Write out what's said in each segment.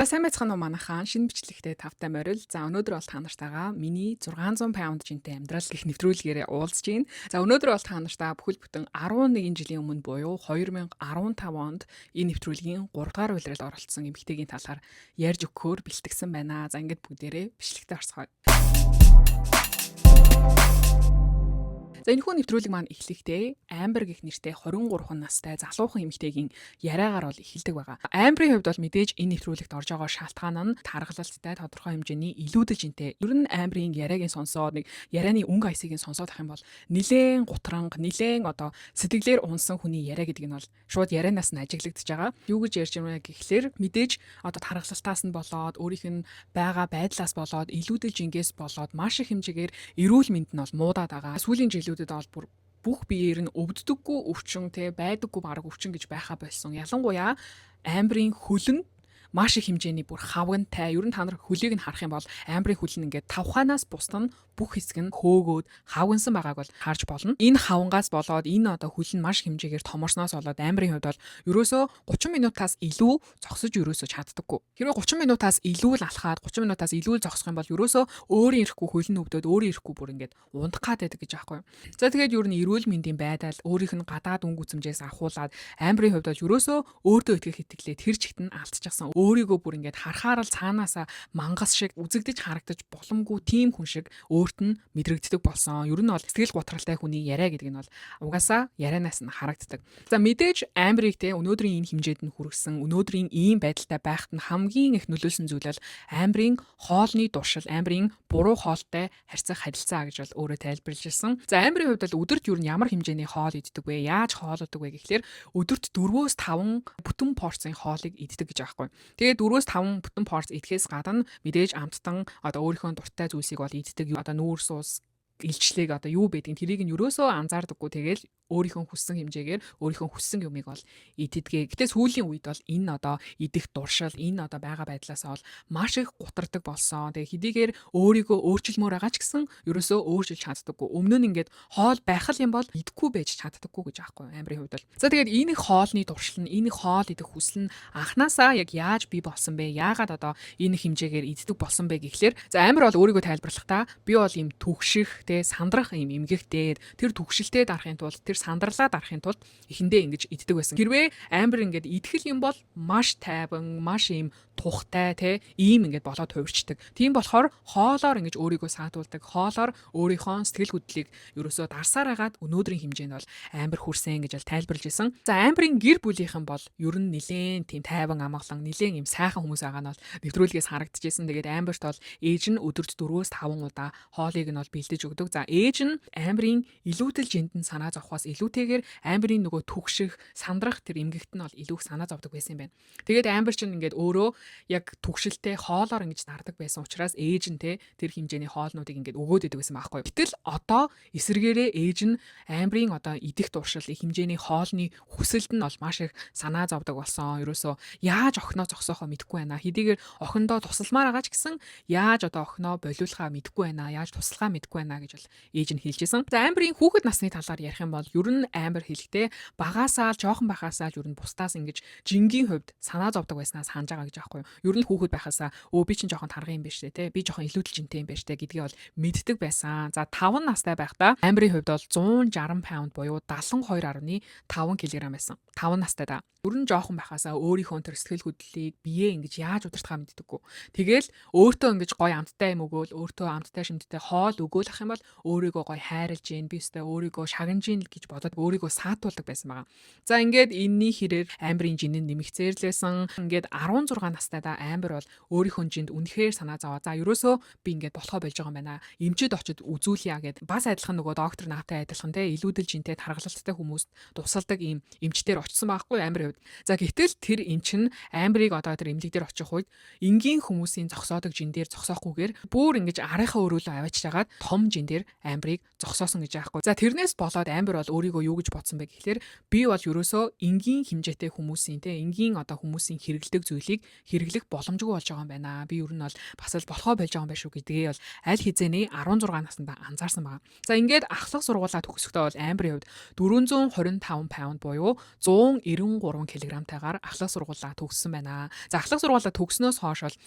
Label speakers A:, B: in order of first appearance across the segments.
A: За, сайн байцгаана уу, манайхаан? Шинэ бичлэгтэй тавтай морил. За, өнөөдөр бол та нартайгаа миний 600 паунд жинтэй амьдрал гэх нэвтрүүлгээрээ уулзж байна. За, өнөөдөр бол та нартаа бүхэл бүтэн 11 жилийн өмнө буюу 2015 онд энэ нэвтрүүлгийн 3 дугаар улиралд оролцсон эмэгтэйгийн талаар ярьж өгөхөөр бэлтгэсэн байна. За, ингээд бүгдээрээ бичлэгтээ орцгоё. За, энэхүү нэвтрүүлэг маань эхлэхдээ Амбер гэх нэртэй 23 настай залуухан эмэгтэйгийн яриагаар бол эхэлдэг байгаа. Амберийн хувьд бол мэдээж энэ нэвтрүүлэгт орж байгаа шалтгаан нь таргалалттай, тодорхой хэмжээний илүүдэл жинтэй. Ер нь Амберийн яриаг нь сонсоод, нэг ярианы өнгө аясыг нь сонсоод ах юм бол нилээн гутранг, нилээн одоо сэтгэлээр унсан хүний яриа гэдэг нь бол шууд ярианаас нь ажиглагдаж байгаа. Юу гэж ярьж байгаа гэхлээр мэдээж одоо таргалалтаас нь болоод, өөрийнх нь байгаа байдлаас болоод, илүүдэл жингээс болоод маш их хэмжээгээр эрүүл мэнд нь бол муудаад байгаа. Сүүлийн жилүүдэд бол бүр бүх биеэр нь өвддөггүй өвчин те байдаггүй, бараг өвчин гэж байхаа болсон. Ялангуяа Амберийн хөл нь маш их хэмжээний бүр хавгантай. Ер нь та нар хөлийг нь харах юм бол Амберийн хөл нь ингээд тавхаанаас бусд нь бүх хэсэг нь хөөгөөд хавгансан байгааг бол харж болно. Энэ хавангаас болоод, энэ одоо хөл нь маш хэмжээгээр томорсноос болоод Амберийн хувьд бол ерөөсөө 30 минутаас илүү зогсож ерөөсөө чаддаггүй. Хэрвээ 30 минутаас илүү л алхаад, 30 минутаас илүү л зогсох юм бол ерөөсөө өөрийн ирэхгүй хөл нь өвдөд, өөрийн ирэхгүй бүр ингээд унтах гад байдаг гэж аахгүй юу. За, тэгээд ер нь эрүүл мэндийн байдал, өөрийнх нь гадаад өнгө үзэмжээс авахуулаад Амберийн хувьд бол ерөөсөө өөртөө итгэх итгэлээ тэр чигт нь алдчихсан. Өөрийгөө бүр ингээд харахаар л цаанаасаа мангас шиг үзэгдэж харагдаж боломгүй тийм хүн шиг өөрт нь мэдрэгддэг болсон. Ер нь бол сэтгэл гутралтай хүний яриа гэдэг нь бол угаасаа ярианаас нь харагддаг. За, мэдээж Амберийг те өнөөдрийн энэ хэмжээд нь хүргэсэн, өнөөдрийн ийм байдалтай байхад нь хамгийн их нөлөөлсөн зүйл бол Амберийн хоолны дуршил, Амберийн буруу хоолтой харьцах харилцаа гэж бол өөрөө тайлбарлаж ирсэн. За, Амберийн хувьд бол өдөрт ер нь ямар хэмжээний хоол иддэг вэ? Яаж хооллодог вэ гэхлээр өдөрт 4-5 бүтэн порцийн хоолыг иддэг гэж байгаа байхгүй. Тэгээд 4-5 бүтэн порц идэхээс гадна мэдээж амттан одоо өөрийнхөө дуртай зүйлсийг бол иддэг. Одоо нүүрс ус илчлэг одоо юу байдгийг тэрийг нь ерөөсөө анзаардаггүй, тэгэл өөрийнхөө хүссэн хэмжээгээр өөрийнхөө хүссэн юмыг бол иддгээ. Гэтэ сүүлийн үед бол энэ одоо идэх дуршил, энэ одоо байгаа байдлаас бол маш их гутардаг болсон. Тэгээ хэдийгээр өөрийгөө өөрчилмөр байгаа ч гэсэн ерөөсөө өөрчилж чаддаггүй. Өмнө нь ингээд хоол байх л юм бол идэхгүй байж чаддаггүй гэж аахгүй Амберийн хувьд бол. За, тэгээд энэ их хоолны дуршил нь, энэ их хоол идэх хүсэл нь анханасаа яг яаж бий болсон бэ? Яагаад одоо энэ хэмжээгээр иддэг болсон бэ гэхлээр, за, Амбер бол өөрийгөө тайлбарлахдаа би бол ийм түгших, тэ сандрах ийм эмгэгтэй, тэр түгшилтэд дарахын тулд, тэр сандарлаа дарахын тулд эхэндээ ингэж иддэг байсан. Хэрвээ Амбер ингээд идэх юм бол маш тайван, маш ийм тухтай те ийм ингээд болоод хувирчдаг. Тийм болохоор хоолоор ингэж өөрийгөө саатуулдаг, хоолоор өөрийнхөө сэтгэл хөдлөлийг ерөөсөө дарсаар хагаад өнөөдрийн хэмжээнд бол Амбер хүрсэн гэж бол тайлбарлаж исэн. За, Амберийн гэр бүлийнхэн бол ер нь нилээн тийм тайван амгалан, нилээн ийм сайхан хүмүүс байгаа нь бол нэвтрүүлгээс харагдчихсэн. Тэгээд Амберт бол ээж нь өдөрт 4-5 удаа хоолыг нь бол бэлдэж өгдөг. За, ээж нь Амберийн илүүтэл жинд нь санаа зовхоос илүүтэйгээр Амберийн нөгөө түгших, сандрах тэр эмгэгт нь бол илүү их санаа зовдөг байсан юм байна. Тэгээд Амбер чинь ингээд өөрөө яг түгшилтэй хоолоор ингэж дардаг байсан учраас ээж нь те тэр хэмжээний хоолнуудыг ингээд өгөөд идэг байсан байхгүй. Гэтэл одоо эсрэгээрээ ээж нь Амберийн одоо идэх дуршил, их хэмжээний хоолны хүсэлд нь бол маш их санаа зовдөг болсон. Ерөөсөө яаж охиноо зогсоохоо мэдэхгүй байна. Хэдийгээр охиндоо тусалмаар байгаа ч гэсэн яаж одоо охиноо болиулахаа мэдэхгүй байна. Яаж туслахаа мэдэхгүй байна гэж бол ээж нь хэлж исэн. За, Амберийн хүүхэд насны талаар ярих юм бол ер нь Амбер хэлэхдээ багасаа л, жоохон байхасаа л ер нь бусдаас ингэж жингийн хувьд санаа зовдөг байснаа санаж байгаа гэж аахгүй юу. Ер нь хүүхэд байхасаа өө би чинь жоохон тарган юм биш үү те, би жоохон илүүдэл жинтэй юм байна штэ гэдгийг бол мэддэг байсан. За, 5 настай байхдаа Амберийн хувьд бол 160 паунд буюу 72.5 кг байсан. 5 настай да. Ер нь жоохон байхасаа өөрийнхөө тэр сэтгэл хөдлөлийг, биеэ ингэж яаж удирдахаа мэддэггүй. Тэгэл өөртөө ингэж гоё амттай юм өгөөл, өөртөө амттай шимттэй хоол өгөөл ах юм бол өөрийгөө гоё хайрлаж гин, би өстой өөрийгөө шагнаж гин гэж бодоод өөрийгөө саатуулдаг байсан байгаа. За, ингээд энэний хэрээр Амберийн жин нь нэмэгцээрлээсэн. Ингээд 16 настай да Амбер бол өөрийнхөө жинд үнэхээр санаа зовоо. За, ерөөсөө би ингээд болохоо болж байгаа юм байна. Эмчид очид үзүүлье гэд бас адилхан нөгөө доктор наатай адилхан те илүүдэл жинтэй, таргалалттай хүмүүст тусалдаг ийм эмчдэр очсон байхгүй Амберийн хувьд. За, гэтэл тэр эмч нь Амберийг одоо тэр эмнэлэг дээр очих үед энгийн хүмүүсийн зогсоодог жин дээр зогсоохгүйгээр бүр ингэж арынхаа өрөөлөө аваачиж хагаад том жин дээр Амберийг зогсоосон гэж аахгүй. За, тэрнээс болоод Амбер бол өөрийгөө юу гэж бодсон бэ гэхлээр би бол ерөөсөө энгийн хэмжээтэй хүмүүсийн те энгийн одоо хүмүүсийн хэрэглэдэг зүйлийг хэрэглэх боломжгүй болж байгаа юм байна. Би ер нь бол бас л болохоо болж байгаа юм байна шүү гэдгээ бол аль хэзээний 16 наснда анзаарсан байгаа. За, ингээд ахлах сургуулаа төгсөхдөө бол Амберийн хувьд 425 паунд буюу 193 кг-тайгаар ахлах сургуулаа төгссөн байна. За, ахлах сургуулаа төгснөөс хойш бол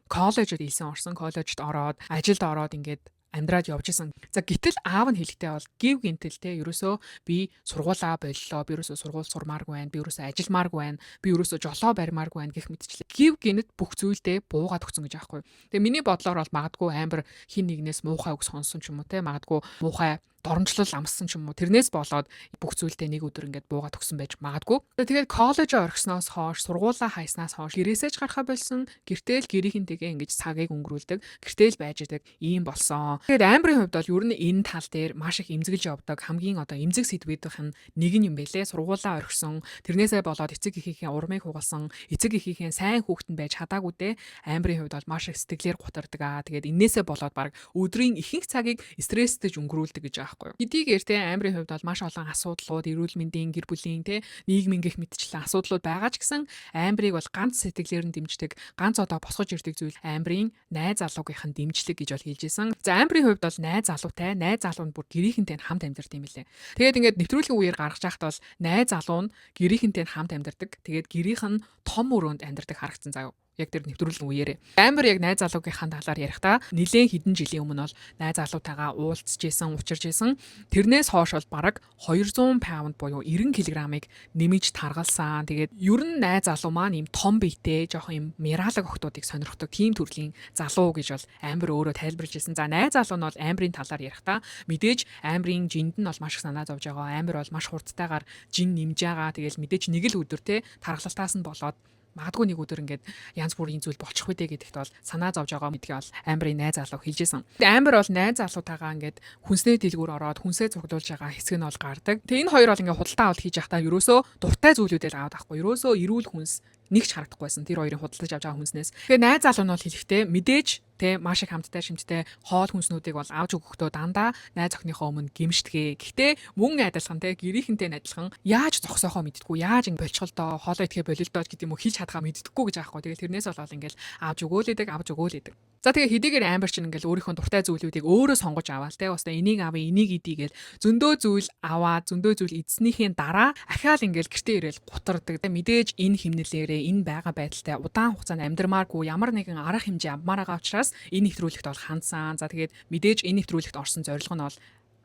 A: коллежид элсэн орсон. Коллежид ороод, ажилд ороод, ингээд амьдраад явж исэн. За, гэтэл аав нь хэлэхдээ бол гэв гинтэл те ерөөсөө би сургуулаа боллоо, би ерөөсөө сургууль сурмааргүй байна, би ерөөсөө ажилламааргүй байна, би ерөөсөө жолоо баримааргүй байна гэх мэтчлээ. Гэв гинэт бүх зүйлдээ буугаад өгсөн гэж аахгүй. Тэгээ миний бодлоор бол магадгүй Амбер хин нэгнээс муухай үг сонсон ч юм уу те, магадгүй муухай доромжлол амссан ч юм уу, тэрнээс болоод бүх зүйлдээ нэг өдөр ингээд буугаад өгсөн байж магадгүй. Тэгээд коллежоо орхисноос хойш, сургуулаа хайснаас хойш гэрээсээ ч гарахаа болсон, гэртээ л гэрийнхэнтэйгээ ингэж цагийг өнгөрүүлдэг, гэртээ л байж идэг ийм болсон. Тэгээд Амберийн хувьд бол ер нь энэ тал дээр маш их эмзэглэж явдаг, хамгийн одоо эмзэг сэдвүүдийнх нь нэг нь юм бэлээ. Сургуулаа орхисон, тэрнээсээ болоод эцэг эхийнхээ урмыг хугалсан, эцэг эхийнхээ сайн хүүхэд нь байж чадаагүй дээ. Амберийн хувьд бол маш их сэтгэлээр гутардаг аа. Тэгээд энээсээ болоод баг өдрийн ихэнх цагийг стресстэйж өнгөрүүлдэг гэж байгаа байхгүй юу. Хэдийгээр те Амберийн хувьд бол маш олон асуудлууд, эрүүл мэндийн, гэр бүлийн те, нийгмийн гэх мэтчлэн асуудлууд байгаа ч гэсэн Амберийг бол ганц сэтгэлээр нь дэмждэг, ганц одоо босгож ирдэг зүйл Амберийн найз залуугийнх нь дэмжлэг гэж бол хэлж исэн. За, Амберийн хувьд бол найз залуутай, найз залуу нь бүр гэрийнхэнтэй хамт амьдардаг юм лээ. Тэгээд ингээд нэвтрүүлгийн үеэр гаргаж байхад бол найз залуу нь гэрийнхэнтэй хамт амьдардаг. Тэгээд гэрийнх нь том өрөөнд амьдардаг харагдсан заяа, яг тэр нэвтрүүлгийн үеэрээ. Амбер яг найз залуугийнхаа талаар ярихдаа нилээн хэдэн жилийн өмнө бол найз залуутайгаа уулзж исэн, учирч исэн. Тэрнээс хойш бол бараг 200 паунд буюу 90 кг-ыг нэмж таргалсан. Тэгээд ер нь найз залуу маань ийм том биетэй, жоохон ийм мираалаг охтуудыг сонирхдог тийм төрлийн залуу гэж бол Амбер өөрөө тайлбарлаж исэн. За, найз залуу нь бол Амберийн талаар ярихдаа мэдээж Амберийн жинд нь бол маш их санаа зовж байгаа. Амбер бол маш хурдтайгаар жин нэмж байгаа. Тэгэл мэдээж нэг л өдөр те таргалалтаас нь болоод магадгүй нэг өдөр ингээд янз бүрийн зүйл болчих үү гэдэгт бол санаа зовж байгаа гэдгийг бол Амберийн найз залуу хэлж исэн. Амбер бол найз залуутайгаа ингээд хүнсний дэлгүүр ороод хүнсээ цуглуулж байгаа хэсэг нь бол гардаг. Тэгээ энэ хоёр бол ингээд худалдаа авалт хийж байхдаа ерөөсөө дуртай зүйлүүдээ л аваад авахгүй. Ерөөсөө эрүүл хүнс нэг ч харагдахгүй байсан. Тэр хоёрын худалдаж авч байгаа хүнснээс. Тэгээ найз залуу нь бол хэлэхдээ мэдээж те маш их хамттай шимттэй хоол хүнснүүдийг бол авч өгөхдөө дандаа найз охиныхоо өмнө гэмшдэгэ. Гэхдээ мөн адилхан те гэрийнхэнтэй адилхан яаж зогсоохоо мэддэггүй, яаж ингэ болчихолдоо, хоолоо идэхэ болилдоо гэдэг юм уу, хийж чадхаа мэддэггүй гэж аахгүй. Тэгэл тэрнээс болоод ингээл авч өгөөл идэг, авч өгөөл идэг. За, тэгээ хэдийгээр Амбер чинь ингээл өөрийнхөө дуртай зүйлүүдийг өөрөө сонгож аваал те, бас энийг авъя, энийг идэ гээл зөндөө зүйл аваа, зөндөө зүйл идснийхээ дараа ахаал ингээл гэртээ ирээл гутардаг те. Мэдээж энэ химнэлээрээ, энэ байгаа байдалтай удаан хугацаанд амьдрмааргүй, ямар нэгэн арга хэмжээ авмаар байгаа учраас энэ нэвтрүүлэгт бол хандсан. За, тэгээд мэдээж энэ нэвтрүүлэгт орсон зорилго нь бол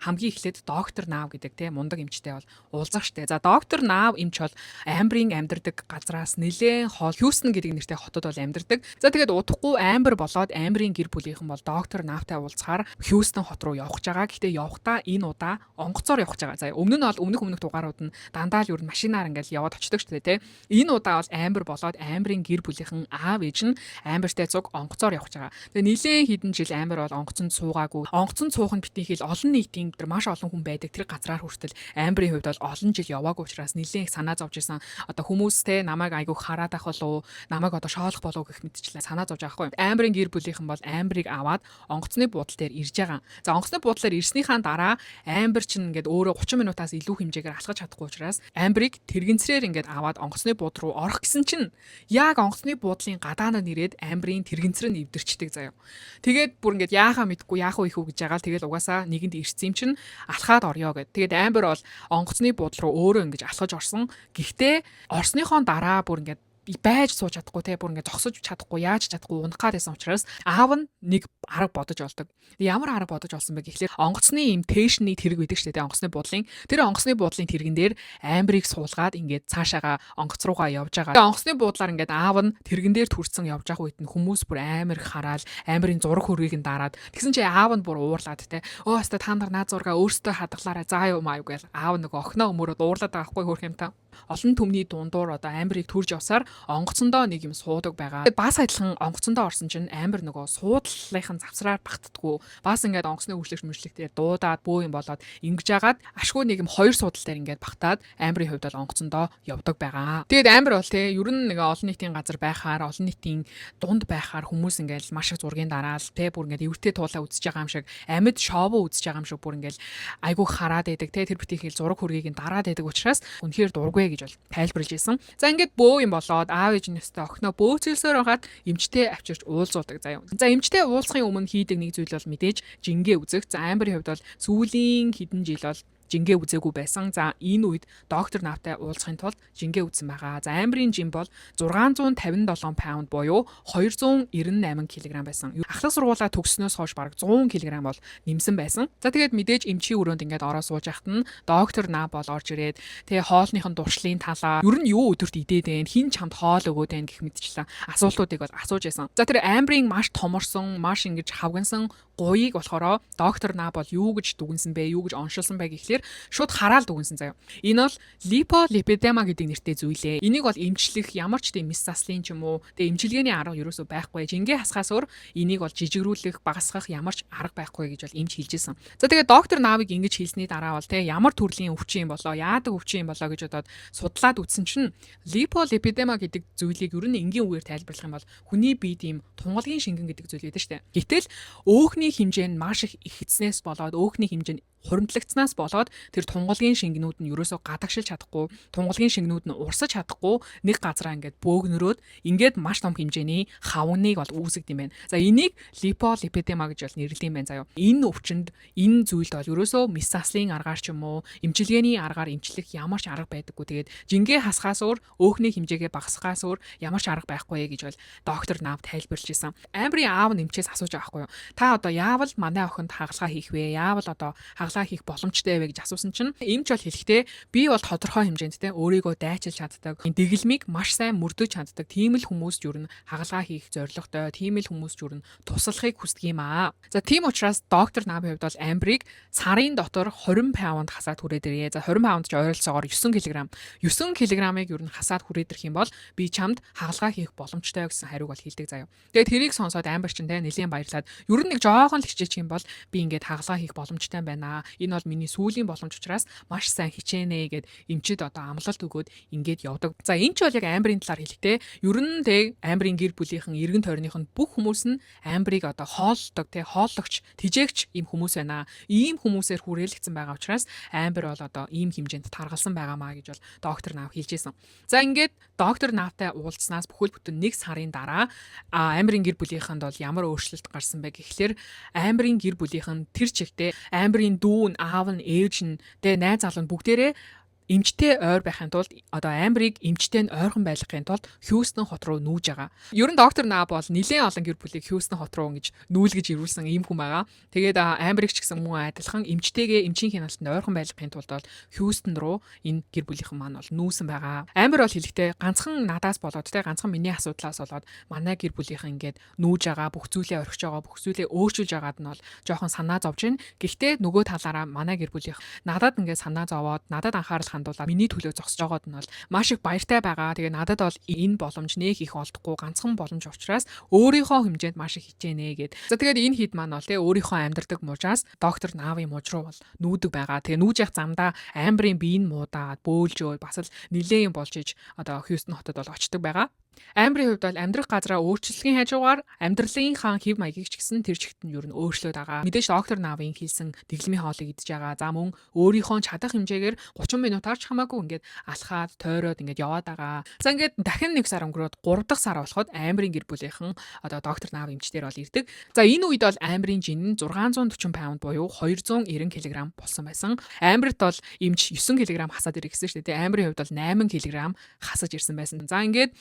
A: хамгийн эхлээд Doctor Now гэдэг те мундаг эмчтэй бол уулзах штэ. За, Doctor Now эмч бол Амберийн амьдардаг газраас нэлээд хол, Хьюстон гэдэг нэртэй хотод бол амьдардаг. За, тэгээд удахгүй Амбер болоод Амберийн гэр бүлийнхэн бол Doctor Now-тай уулзахаар Хьюстон хот руу явах гэж байгаа. Гэхдээ явахдаа энэ удаа онгоцоор явах гэж байгаа. За, өмнө нь бол өмнөх дугаарууд нь дандаа л ер нь машинаар ингээл яваад очдог штэ те. Энэ удаа бол Амбер болоод Амберийн гэр бүлийнхэн аав ээж нь Амбертай цуг онгоцоор явах гэж байгаа. Тэгээ нэлээд хэдэн жил Амбер бол онгоцонд суугаагүй. Онгоцонд суух нь битгий хэл, олон нийтийн тэр маш олон хүн байдаг тэр газраар хүртэл Амберийн хувьд бол олон жил яваагүй учраас нэлээд их санаа зовж исэн. Одоо хүмүүс те намайг айгүйх хараад ах болов, намайг одоо шоолох болов гэх мэтчлэн санаа зовж байгаа байхгүй. Амберийн гэр бүлийнхэн бол Амберийг аваад онгоцны буудал дээр ирж байгаа. За, онгоцны буудлаар ирснийхаа дараа Амбер чинь ингээд өөрөө 30 минутаас илүү хэмжээгээр алхаж чадахгүй учраас Амберийг тэрэгэнцрээр ингээд аваад онгоцны буудал руу орох гэсэн чинь яг онгоцны буудлын гадаанаа нэрээд Амберийн тэрэгэнцэр нь эвдэрчдэг заяа. Тэгээд бүр ингээд яахаа мэдгүй, яах вэ их үү гэж байгаа л тэгэл угаасаа нэгэнд ирсэн юм чинь алхаад орё гэд. Тэгээд Амбер бол онгоцны буудал руу өөрөө ингэж алхаж орсон. Гэхдээ орсныхоо дараа бүр ингээд байж сууж чадахгүй те, бүр ингээд зогсож чадахгүй, яаж чадахгүй, унах гад байсан учраас аав нь нэг арга бодож олдог. Ямар арга бодож олсон бэ гэхлээр онгоцны ийм тээшний тэрэг байдаг шүү дээ, онгоцны буудлын. Тэр онгоцны буудлын тэрэгэн дээр Амберийг суулгаад ингээд цаашаага онгоц руугаа явж байгаа. Тэгээ онгоцны буудлаар ингээд аав нь тэрэгэн дээр төрсэн явж байгаа үед нь хүмүүс бүр амар их хараал, Амберийн зураг хөргийг нь дараад, тэгсэн чи аав нь бүр уурлаад те. "Өө хаста та нар наа зургаа өөрсдөө хадгалаарай заа юу маа юу" гээл аав нөгөө охиноо өмөрөөд уурлаад байгаа байхгүй, хөөх юм та. Олон түмний дундуур одоо Амберийг төрж явсаар онгоцондоо нэг юм суудаг байгаа. Бас адилхан онгоцондоо орсон чинь Амбер нөгөө суудлынхын завсраар багтдаггүй. Бас ингээд онгоцны үйлчлэгч мөрчлөгтөр дуудаад бөө юм болоод ингэж жагаад ашгүй нэг юм хоёр суудал дээр ингээд багтаад Амберийн хувьд бол онгоцондоо явдаг байгаа. Тэгээд Амбер бол те ер нь нэг олон нийтийн газар байхаар, олон нийтийн дунд байхаар хүмүүс ингээд маш их зургийн дараал те, бүр ингээд эвэртэй туулаа үзэж байгаа юм шиг, амьд шоу үзэж байгаа юм шиг бүр ингээд айгүй хараад байдаг те, тэр битгий хэл зураг хөргийг нь дараад байдаг учраас үнэхээр дургүй гэж бол тайлбарлаж исэн. За, ингээд бөө юм болоод аав ээж нь өстө охиноо бөөцөлсөөр байгаад эмчтэй авчирч уулзуулдаг заяа. За, эмчтэй уулзахын өмнө хийдэг нэг зүйл бол мэдээж жингээ үзэх. За, Амберийн хувьд бол сүүлийн хэдэн жил бол Жингээ үзээгүй байсан. За, энэ үед доктор Навтай уулзахын тулд жингээ үзсэн байгаа. За, Амберийн жин бол 657 паунд буюу 298 кг байсан. Ахлах сургуулаа төгссөнөөс хойш бараг 100 кг бол нэмсэн байсан. За, тэгээд мэдээж эмчийн өрөөнд ингээд ороо сууж байхад нь доктор Нав бол орж ирээд тэгээ хоолных нь дуршлын талаа, ер нь юу өдөрт идээд байна, хэн чамд хоол өгөөд байна гэх мэтчлэн асуултуудыг бол асууж байсан. За, тэр Амберийн маш томорсон, маш ингэж хавгансан гуйыг болохоор доктор Нав бол юу гэж дүгнсэн бэ, юу гэж оншилсан бэ гэхлээр шууд хараал дүгнсэн заяа. Энэ бол липолипедема гэдэг нэртэй зүйлээ. Энийг бол эмчлэх ямар ч тийм мэс заслын ч юм уу, тэгээ эмчилгээний арга ерөөсөө байхгүй. Жингээ хасахаас өөр энийг бол жижигрүүлэх, багасгах ямар ч арга байхгүй гэж бол эмч хэлж исэн. За, тэгээ доктор Навыг ингэж хэлсний дараа бол те ямар төрлийн өвчин юм болоо, яадаг өвчин юм болоо гэж бодоод судлаад үзсэн чинь липолипедема гэдэг зүйлийг ер нь энгийн үгээр тайлбарлах юм бол хүний биед ийм тунгалгийн шингэн гэдэг зүйл байдаг шүү дээ. Гэтэл өөхний хэмжээ нь маш их ихэцнээс болоод, өөхний хэмжээ нь хуримтлагцнаас болоод тэр тунгалгийн шингэнүүд нь ерөөсөө гадагшилж чадахгүй, тунгалгийн шингэнүүд нь урсаж чадахгүй нэг газараа ингээд бөөгнөрөөд ингээд маш том хэмжээний хавныг бол үүсгэж юм байна. За, энийг липолипедема гэж бол нэрлэдэг юм байна заяа. Энэ өвчнөд, энэ зүйлд бол ерөөсөө мэс заслын аргаар ч юм уу, эмчилгээний аргаар эмчлэх ямар ч арга байдаггүй. Тэгээд жингээ хасахаас өөр, өөхний хэмжээгээ багасгахаас өөр ямар ч арга байхгүй гэж бол доктор Нав тайлбарлаж исэн. Амберийн аав нь эмчээс асууж байгаа байхгүй юу? Та одоо яавал манай охинд хагалгаа хийх вэ? Яавал одоо хагалгаа хийх боломжтой вэ гэж асуусан чинь эмч бол хэлэхдээ би бол тодорхой хэмжээнд те өөрийгөө дайчилж чаддаг, дэглэмийг маш сайн мөрдөж чаддаг тийм л хүмүүст ер нь хагалгаа хийх зорилготой, тийм л хүмүүст ер нь туслахыг хүсдэг юм аа. За, тийм учраас доктор Навын хувьд бол Амберийг сарын дотор 20 паунд хасаад хүрээд ирээ. За, 20 паунд ч ойролцоогоор 9 кг. 9 кг-ыг ер нь хасаад хүрээд ирэх юм бол би чамд хагалгаа хийх боломжтой гэсэн хариуг бол хэлдэг заяа. Тэгээд тэрийг сонсоод Амбер чинь те нэлээд баярлаад ер нь нэг жоохон л хичээчих юм бол би ингээд хагалгаа хийх боломжтой байна. Энэ бол миний сүүлийн боломж учраас маш сайн хичээнэ гэд эмчид одоо амлалт өгөөд ингээд явдаг. За, энэ ч бол яг Амберийн талаар хэлэхдээ ер нь те Амберийн гэр бүлийнхэн, эргэн тойрных нь бүх хүмүүс нь Амберийг одоо хооллодог те хооллогч, тэжээгч ийм хүмүүс байна. Ийм хүмүүсээр хүрээлэгдсэн байгаа учраас Амбер бол одоо ийм хэмжээнд таргалсан байгаамаа гэж бол доктор Нав хэлж исэн. За, ингээд доктор Навтай уулзсанаас бүхэл бүтэн нэг сарын дараа Амберийн гэр бүлийнхэнд бол ямар өөрчлөлт гарсан бэ гэхлээр Амберийн гэр бүлийнхэн тэр чигтээ Амберийн дүү нь, аав нь, ээж нь, тэгээ найз залуу нь бүгдээрээ эмчтэй ойр байхын тулд, одоо Амберийг эмчтэй нь ойрхон байлгахын тулд Хьюстон хот руу нүүж байгаа. Ер нь доктор Нав бол нэлээд олон гэр бүлийг Хьюстон хот руу ингэж нүүлгэж ирүүлсэн ийм хүн байгаа. Тэгээд Амберийг ч гэсэн мөн адилхан эмчтэйгээ эмчийн хяналтанд ойрхон байлгахын тулд бол Хьюстон руу энэ гэр бүлийнхэн маань бол нүүсэн байгаа. Амбер бол хэлэхдээ ганцхан надаас болоод те ганцхан миний асуудлаас болоод манай гэр бүлийнхэн ингээд нүүж байгаа, бүх зүйлээ орхиж байгаа, бүх зүйлээ өөрчилж байгаад нь бол жоохон санаа зовж байна. Гэхдээ нөгөө талаараа манай гэр бүлийнх надад ингээд санаа зовоод, надад анхаарал хандуулаад миний төлөө зогсож байгаад нь бол маш их баяртай байгаа. Тэгээ надад бол энэ боломж нэх их олдохгүй ганцхан боломж учраас өөрийнхөө хэмжээнд маш их хичээнэ гэд. За, тэгээд энэ хэд маань бол те өөрийнхөө амьдардаг мужаас доктор Навын муж руу бол нүүдэг байгаа. Тэгээ нүүж явах замдаа Амберийн биеийн муудаад бөөлжөө бас л нилээн юм болж иж одоо Хьюстон хотод бол очдог байгаа. Амберийн хувьд бол амьдрах газраа өөрчлөхийн хажуугаар амьдралынхаа хэв маягийг ч гэсэн тэр чигт нь ер нь өөрчлөөд байгаа. Мэдээж доктор Навын хэлсэн дэглэмийн хоолыг идэж байгаа. За, мөн өөрийнхөө чадах хэмжээгээр 30 минутаар ч хамаагүй ингээд алхаад, тойроод ингээд яваад байгаа. За, ингээд дахин нэг сар өнгөрөөд 3 дахь сар болоход Амберийн гэр бүлийнхэн одоо доктор Нав эмчдэр бол ирдэг. За, энэ үед бол Амберийн жин нь 640 паунд буюу 290 кг болсон байсан. Амберт бол эмч 9 кг хасаад ирэх гэсэн шүү дээ. Амберийн хувьд бол 8 кг хасаж ирсэн байсан. За, ингээд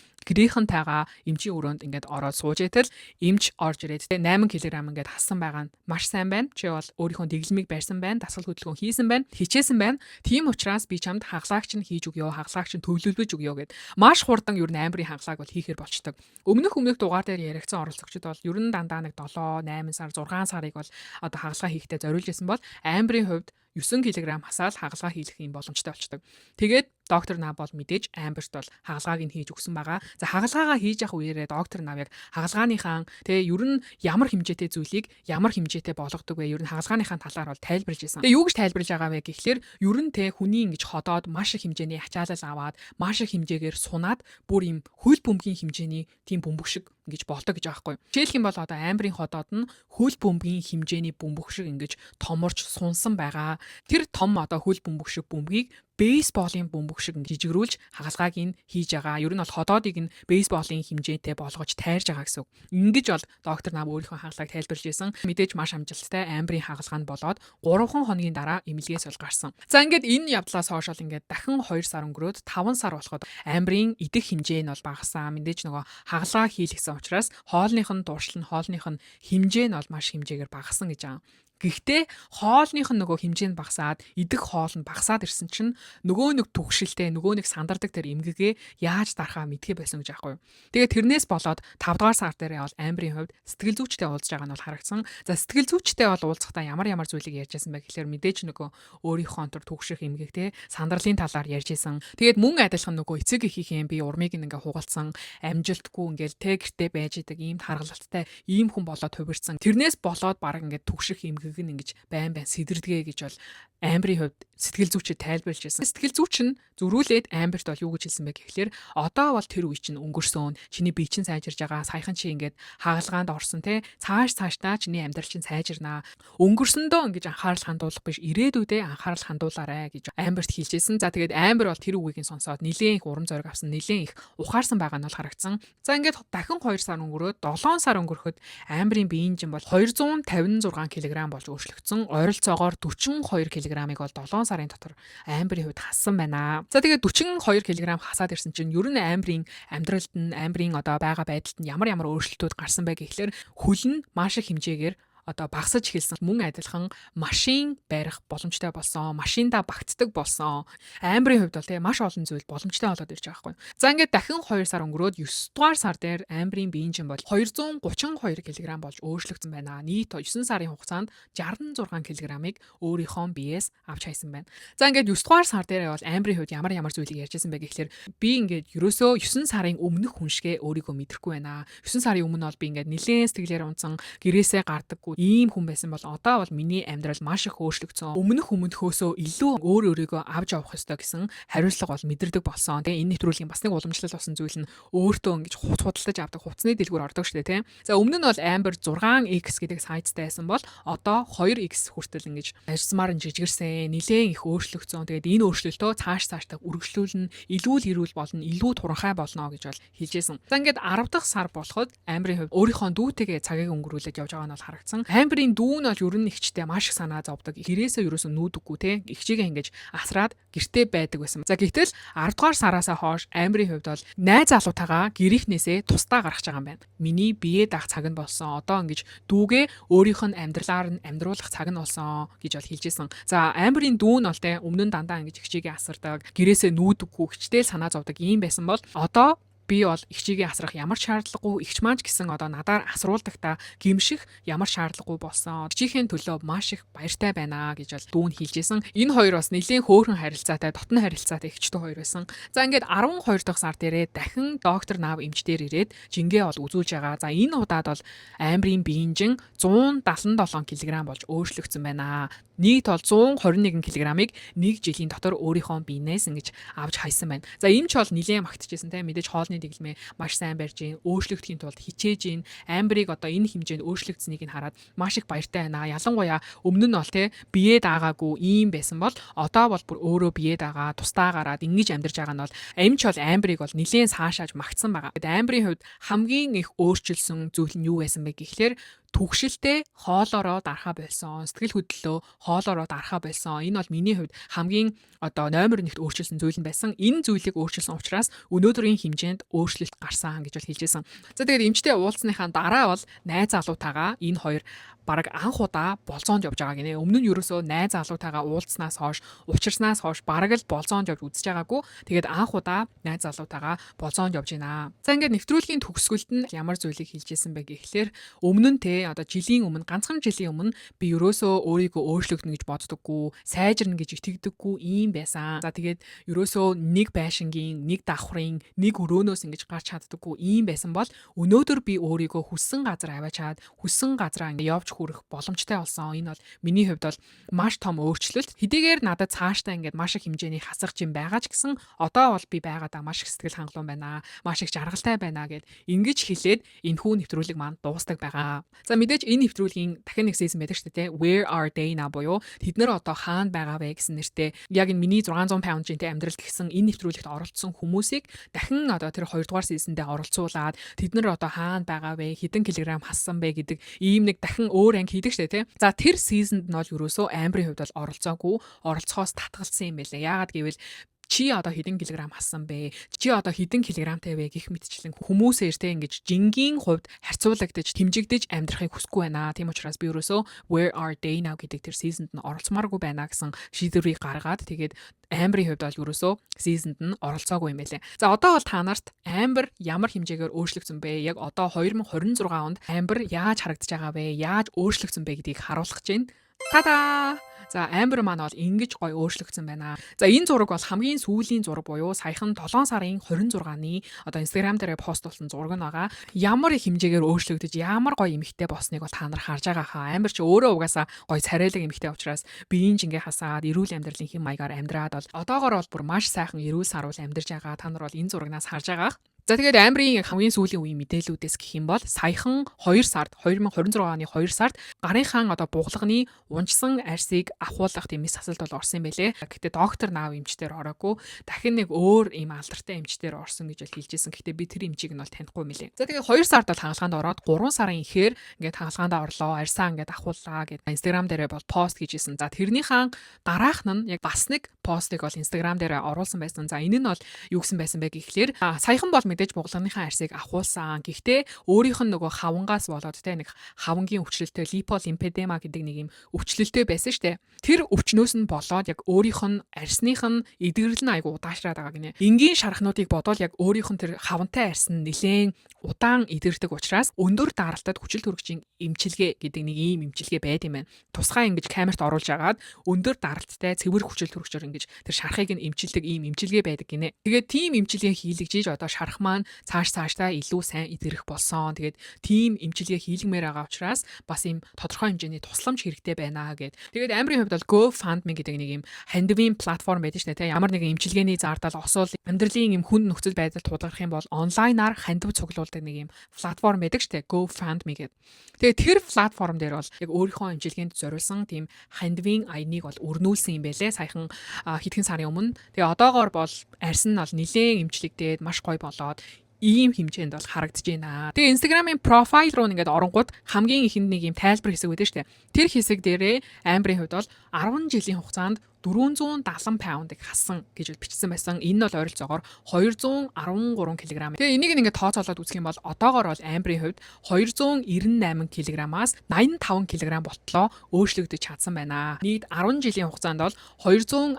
A: гэрийнхэнтэйгээ эмчийн өрөөнд ингээд ороод сууж итэл эмч орж ирээд 8 кг ингээд хассан байгаа нь маш сайн байна. Чи бол өөрийнхөө дэглэмийг барьсан байна, дасгал хөдөлгөөн хийсэн байна, хичээсэн байна. Тийм учраас би чамд хагалгааг чинь хийж өгье, хагалгааг чинь төвлөрүүлж өгье гэд маш хурдан ер нь Амберийн хагалгааг бол хийхээр болчдөг. Өмнөх дугаар дээр яригдсан оролцогчид бол ер нь дандаа нэг 7, 8 сар, 6 сарыг бол одоо хагалгаа хийхдээ зориулж исэн бол Амберийн хувьд 9 кг хасаал хагалгаа хийх юм боломжтой болчдөг. Тэгээд доктор Нав бол мэдээж Амберт бол хагалгааг нь хийж өгсөн байгаа. За, хагалгаагаа хийж явах үеэрээ доктор Нав яг хагалгааныхаа тэгээ ер нь ямар хэмжээтэй зүйлийг ямар хэмжээтэй болгодог вэ? Ер нь хагалгааныхаа талаар бол тайлбарлаж исэн. Тэгээ юу гэж тайлбарлаж байгаа вэ гэхлээр ер нь те хүний ингэж ходоод маш их хэмжээний ачаалал аваад, маш их хэмжээгээр сунаад бүр юм хөл бөмбөгийн хэмжээний тийм бөмбөг шиг ингэж болдог гэж байгаа байхгүй. Жишээлх юм бол одоо Амберийн ходоод нь хөл бөмбөгийн хэмжээний бөмбөг шиг ингэж томорч сунсан байгаа. Тэр том одоо хөл бөмбөг шиг бөмбөгийг Бейсболын бөмбөг шиг жижигрүүлж хагалгааг нь хийж байгаа. Ер нь бол ходоодыг нь бейсболын хэмжээтэй болгож тайрж байгаа гэсэн үг. Ингэж бол доктор Нам өөрийнхөө хагалгааг тайлбарлаж исэн. Мэдээж маш амжилттай Амбрын хагалгаа нь болоод 3 хоногийн дараа эмнэлгээс бол гарсан. За, ингээд энэ явдлаас хойш бол ингээд дахин 2 сар өнгөрөөд 5 сар болоход Амбрын идэх хэмжээ нь бол багассан. Мэдээж нөгөө хагалгаа хийлгэсэн учраас хоолных нь дуршил нь, хоолных нь хэмжээ нь бол маш хэмжээгээр багассан гэж байгаа. Гэхдээ хоолных нь нөгөө хэмжээ нь багасаад, идэх хоол нь багасаад ирсэн чинь нөгөө нэг түгшилтэй, нөгөө нэг сандардаг тэр эмгэгээ яаж дарахаа мэдэхээ байсан гэж аахгүй юу. Тэгээд тэрнээс болоод 5 дугаар сар дээр бол Амбрын хувьд сэтгэл зүйчтэй уулзж байгаа нь бол харагдсан. За, сэтгэл зүйчтэй бол уулзахдаа ямар ямар зүйлийг ярьж байсан бэ гэхлээр мэдээж нөгөө өөрийнхөө тэр түгших эмгэг те, сандарлын талаар ярьж исэн. Тэгээд мөн адилхан нөгөө эцэг эхийнхээ би урмыг ингээ хугалцсан, амжилтгүй ингээл те, гэрте байж идэг ийм харгалттай ийм хүн болоод хувирсан. Тэрнээс болоод баг ингээд түгших эмгэг нь ингэж байн байн сэдэрдэгэ гэж бол Амбрын хувьд сэтгэл зүйчэд тайлбарлаж байсан. Сэтгэл зүйч нь зөрүүлээд Амберт бол юу гэж хэлсэн бэ гэхлээр одоо бол тэр үе чинь өнгөрсөн. Чиний бие чинь сайжирж байгаа. Саяхан чи ингээд хагалгаанд орсон те. Цааш цаашдаа чиний амьдрал чинь сайжирнаа. Өнгөрсөндөө ингэж анхаарал хандуулах биш, ирээдүйдээ анхаарал хандуулаарай гэж Амберт хэлжсэн. За, тэгээд Амбер бол тэр үгийг сонсоод нилээн их урам зориг авсан, нилээн их ухаарсан байгаа нь бол харагдсан. За, ингээд дахин 2 сар өнгөрөөд 7 сар өнгөрөхөд Амберийн биеийн жин бол 256 кг болж өөрчлөгдсөн. Ойролцоогоор 42 кг-ыг бол 7 сарын дотор Амберийн хувьд хассан байна. За, тэгээд 42 кг хасаад ирсэн чинь ер нь Амберийн амьдралд нь, Амберийн одоо байгаа байдалд нь ямар ямар өөрчлөлтүүд гарсан бэ гэхлээр хөл нь маш их хэмжээгээр одоо багасаж эхэлсэн. Мөн адилхан машин барих боломжтой болсон, машинда багтдаг болсон. Амбрын хувьд бол тийм маш олон зүйл боломжтой болоод ирж байгаа байхгүй. За, ингээд дахин 2 сар өнгөрөөд 9 дугаар сар дээр Амбрын биеийн жин бол 232 кг болж өөрчлөгдсөн байна. Нийт 9 сарын хугацаанд 66 кг-ыг өөрийнхөө биеэс авч хайсан байна. За, ингээд 9 дугаар сар дээр бол Амбрын хувьд ямар ямар зүйлийг ярьж байсан бэ гэхлээр би ингээд ерөөсөө 9 сарын өмнөх хүн шигээ өөрийгөө мэдрэхгүй байна. 9 сарын өмнө бол би ингээд нилээн сэтгэлээр унасан, гэрээсээ гардаггүй ийм хүн байсан бол одоо бол миний амьдрал маш их өөрчлөгдсөн. Өмнөх өмнөхөөсөө илүү өөр өөрийгөө авч явах ёстой гэсэн хариуцлага бол мэдэрдэг болсон. Тэгээ энэ нэвтрүүлгийн бас нэг уламжлал болсон зүйл нь өөртөө ингэж хувц худалдаж авдаг хувцсны дэлгүүр ордог шүү дээ, тийм. За, өмнө нь бол Amber 6X гэдэг size-тай байсан бол одоо 2X хүртэл ингэж ажилласмаар нь жижигэрсэн, нилээн их өөрчлөгдсөн. Тэгээд энэ өөрчлөлтөө цааш цаашдаа үргэлжлүүлнэ, илүү л эрүүл болно, илүү туранхай болно гэж бол хэлжсэн. За, ингээд 10 дахь сар болоход Амберийн хувьд өөрийнхөө дүүтэйгээ цагийг өнгөрүүлээд явж байгаа нь бол харагдсан. Амберийн дүү нь бол ер нь эгчтэй маш их санаа зовдөг. Гэрээсээ ерөөсөө нүүдэггүй те. Эгчийгээ ингэж асраад гэртээ байдаг байсан. За, гэтэл 10 дугаар сараасаа хойш Амберийн хувьд бол найз залуутайгаа гэрийнхнээсээ тусдаа гаргаж байгаа юм байна. Миний бие даах цаг нь болсон. Одоо ингэж дүүгээ өөрийнх нь амьдралаар нь амьдруулах цаг нь болсон гэж бол хэлжсэн. За, Амберийн дүү нь бол те, өмнө нь дандаа ингэж эгчийгээ асардаг, гэрээсээ нүүдэггүй, эгчтэй санаа зовдөг ийм байсан бол одоо би бол эгчийгээ асрах ямар ч шаардлагагүй, эгч маань ч гэсэн одоо надаар асруулдагта гэмших ямар шаардлагагүй болсон. Эгчийнхээ төлөө маш их баяртай байна гэж бол дүү нь хэлжсэн. Энэ хоёр бас нэлээд хөөрхөн харилцаатай, дотно харилцаатай эгчтэй хоёр байсан. За, ингээд 12 дахь сар дээрээ дахин доктор Нав эмч дээр ирээд жингээ бол үзүүлж байгаа. За, энэ удаад бол Амбрын биеийн жин 177 кг болж өөрчлөгдсөн байна. Нийт бол 121 кг-ыг нэг жилийн дотор өөрийнхөө биенээс ингэж авч хайсан байна. За, эмч бол нилээн магтчихсэн те, мэдээж хоолны дэглэмээ маш сайн барьж гин, өөрчлөгдөхийн тулд хичээж гин. Амбрыг одоо энэ хэмжээнд өөрчлөгдсөнийг нь хараад маш их баяртай байна. Ялангуяа өмнө нь бол те, бие даагаагүй ийм байсан бол одоо бол бүр өөрөө бие дагаа, тусдаа гараад ингэж амьдарч байгаа нь бол эмч бол Амбрыг бол нилээн саашааж магтсан байгаа. Амбрын хувьд хамгийн их өөрчилсөн зүйл нь юу байсан бэ гэхлээр түгшилтэй хоолоороо дарахаа болсон, сэтгэл хөдлөлөө хоолоороо дарахаа болсон. Энэ бол миний хувьд хамгийн одоо номер 1-т өөрчилсөн зүйл нь байсан. Энэ зүйлийг өөрчилсөн учраас өнөөдрийн хэмжээнд өөрчлөлт гарсан гэж бол хэлжсэн. За, тэгээд эмчтэй уулзсныхаа дараа бол найз залуутайгаа энэ хоёр бараг анх удаа болзоонд явж байгаа гинэ. Өмнө нь ерөөсөө найз залуутайгаа уулзснаас хойш, учирснаас хойш бараг л болзоонд явж үзэж байгаагүй. Тэгээд анх удаа найз залуутайгаа болзоонд явж байна. За, ингээд нэвтрүүлгийн төгсгөлд нь ямар зүйлийг хэлжсэн бэ гэхлээр өмнө нь те, одоо жилийн өмнө, ганцхан жилийн өмнө би ерөөсөө өөрийгөө өөрчлөгдөнө гэж боддоггүй, сайжирна гэж итгэдэггүй ийм байсан. За, тэгээд ерөөсөө нэг байшингийн, нэг давхрын, нэг өрөөнөөс ингэж гарч чаддаггүй ийм байсан бол өнөөдөр би өөрийгөө хүссэн газар аваачаад, хүссэн газараа ингэ явж хүрэх боломжтой болсон. Энэ бол миний хувьд бол маш том өөрчлөлт. Хэдийгээр надад цаашдаа ингээд маш их хэмжээний хасах юм байгаа ч гэсэн одоо бол би байгаадаа маш их сэтгэл хангалуун байна. Маш их жаргалтай байна гэд ингэж хэлээд энэхүү нэвтрүүлэг маань дуустдаг байгаа. За, мэдээж энэ нэвтрүүлгийн дахин нэг season байдаг шүү дээ. Where Are They Now буюу тэд нар одоо хаана байгаа вэ гэсэн нэртэй яг энэ миний 600 pound-ын те амьдрал гэсэн энэ нэвтрүүлэгт оролцсон хүмүүсийг дахин одоо тэр 2 дугаар season дээ оролцуулаад тэд нар одоо хаана байгаа вэ, хэдэн килограмм хассан бэ гэдэг ийм нэг дахин өөр анги хийдэг штэ, тий. За, тэр season д нь бол ерөөсөө Амберын хувьд бол оролцоогүй, оролцохоос татгалцсан юм байлаа. Яагаад гэвэл чи одоо хэдэн килограмм хассан бэ? Чи одоо хэдэн килограммтай вэ гэх мэтчлэн хүмүүсээр те ингэж жингийн хувьд харьцуулагдаж, тэмжигдэж амьдрахыг хүсэхгүй байна. Тийм учраас би ерөөсөө Where Are They Now гэдэг тэр season д нь оролцмооргүй байна гэсэн шийдвэрийг гаргаад, тэгээд Амберын хувьд бол ерөөсөө season д нь оролцоогүй юм байлээ. За, одоо бол та нарт Амбер ямар хэмжээгээр өөрчлөгдсөн бэ? Яг одоо 2026 онд Амбер яаж харагдаж байгаа вэ? Яаж өөрчлөгдсөн бэ гэдгийг харуулах гэж байна. Та-да! За, Амбер маань бол ингэж гоё өөрчлөгдсөн байна. За, энэ зураг бол хамгийн сүүлийн зураг буюу саяхан 7 сарын 26-ны одоо Instagram дээр пост болсон зураг нь байгаа. Ямар их хэмжээгээр өөрчлөгдөж, ямар гоё эмэгтэй болсныг бол та нар харж байгаа хаа. Амбер чи өөрөө угаасаа гоё царайлаг эмэгтэй учраас биеийн жингээ хасаад, эрүүл амьдралын хэм маягаар амьдраад бол одоогор бол бүр маш сайхан эрүүл саруул амьдарч байгаа. Та нар бол энэ зурагнаас харж байгаа. За, тэгээд Амберын хамгийн сүүлийн үеийн мэдээллүүдээс гэх юм бол саяхан 2 сард, 2026 оны 2 сард гарынхаа одоо бугалганы унжсан арьсыг авахуулах тийм мэс засалд бол орсон юм байлээ. Гэхдээ Doctor Now эмчдэр ороогүй. Дахин нэг өөр ийм алдартай эмчдэр орсон гэж бол хэлж ирсэн. Гэхдээ би тэр эмчийг нь бол танихгүй мөлий. За, тэгээд 2 сард бол хагалгаанд ороод 3 сарын ихээр ингээд хагалгаанд орлоо, арьсаа ингээд авахууллаа гэд Instagram дээрээ бол пост хийж исэн. За, тэрнийхээ дараах нь яг бас нэг постыг бол Instagram дээрээ оруулсан байсан. За, энэ нь бол юу гэсэн байсан бэ гэхлээр саяхан бол мэдээж бугалганыхаа арьсыг авахуулсан. Гэхдээ өөрийнх нь нөгөө хавангаас болоод те нэг хавангийн өвчлөлтөй, липолимфедема гэдэг нэг юм өвчлөлтөй байсан штэ. Тэр өвчнөөс нь болоод яг өөрийнх нь арьсных нь эдгэрэл нь айгу удаашраад байгаа гинэ. Энгийн шархнуудыг бодвол яг өөрийнх нь тэр хавантай арьс нь нэлээн удаан эдгэрдэг учраас өндөр даралтад хүчил төрөгчийн эмчилгээ гэдэг нэг ийм эмчилгээ байд юм байна. Тусгай ингэж камерт оруулж агаад өндөр даралттай цэвэр хүчил төрөгчөөр ингэж тэр шархыг нь эмчилдэг ийм эмчилгээ байдаг гинэ. Тэгээд тийм эмчилгээ хийлгэж одоо шарх маань цааш цаашдаа илүү сайн эдгэрэх болсон. Тэгээд тийм эмчилгээ хийлгмээр байгаа учраас бас ийм тодорхой хэмжээний тусламж хэрэгтэй байна гэд. Тэгээд Амберын хувьд бол GoFundMe гэдэг нэг ийм хандивын платформ байдаг шнэ, те. Ямар нэгэн эмчилгээний зардал, осол, амьдралын ийм хүнд нөхцөл байдал тулгарх юм бол онлайнаар хандив цуглуулдаг нэг ийм платформ байдаг штэ, GoFundMe гэдэг. Тэгээд тэр платформ дээр бол яг өөрийнхөө эмчилгээнд зориулсан тийм хандивын аяныг бол өрнүүлсэн юм байлээ. Саяхан хэдхэн сарын өмнө. Тэгээ одоогоор бол арьс нь бол нилээн эмчлэгдээд, маш гоё болоод ийм хэмжээнд бол харагдаж байна. Тэгээ Instagram-ын profile руу ингээд оронгууд хамгийн ихэнд нэг ийм тайлбар хэсэг байдаг шүү дээ. Тэр хэсэг дээрээ Амберын хувьд бол 10 жилийн хугацаанд 470 паундыг хассан гэж бичсэн байсан. Энэ нь бол ойролцоогоор 213 кг. Тэгээ энийг ингээд тооцоолоод үзэх юм бол одоогор бол Амберын хувьд 298 кг-аас 85 кг болтлоо өөрчлөгдөж чадсан байна. Нийт 10 жилийн хугацаанд бол 213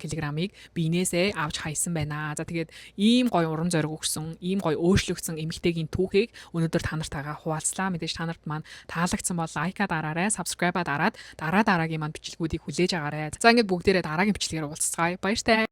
A: кг-ыг биенээсээ авч хайсан байна. За, тэгээд ийм гоё урам зориг өгсөн, ийм гоё өөрчлөгдсөн эмэгтэйгийн түүхийг өнөөдөр та нартайгаа хуваалцлаа. Мэдээж та нарт маань таалагдсан бол like аа дараарай, subscribe аа дараад дараа дараагийн маань бичлэгүүдийг хүлээж аваарай. За, ингээд бүгдээрээ дараагийн бичлэгээр уулзцгаая. Баяртай.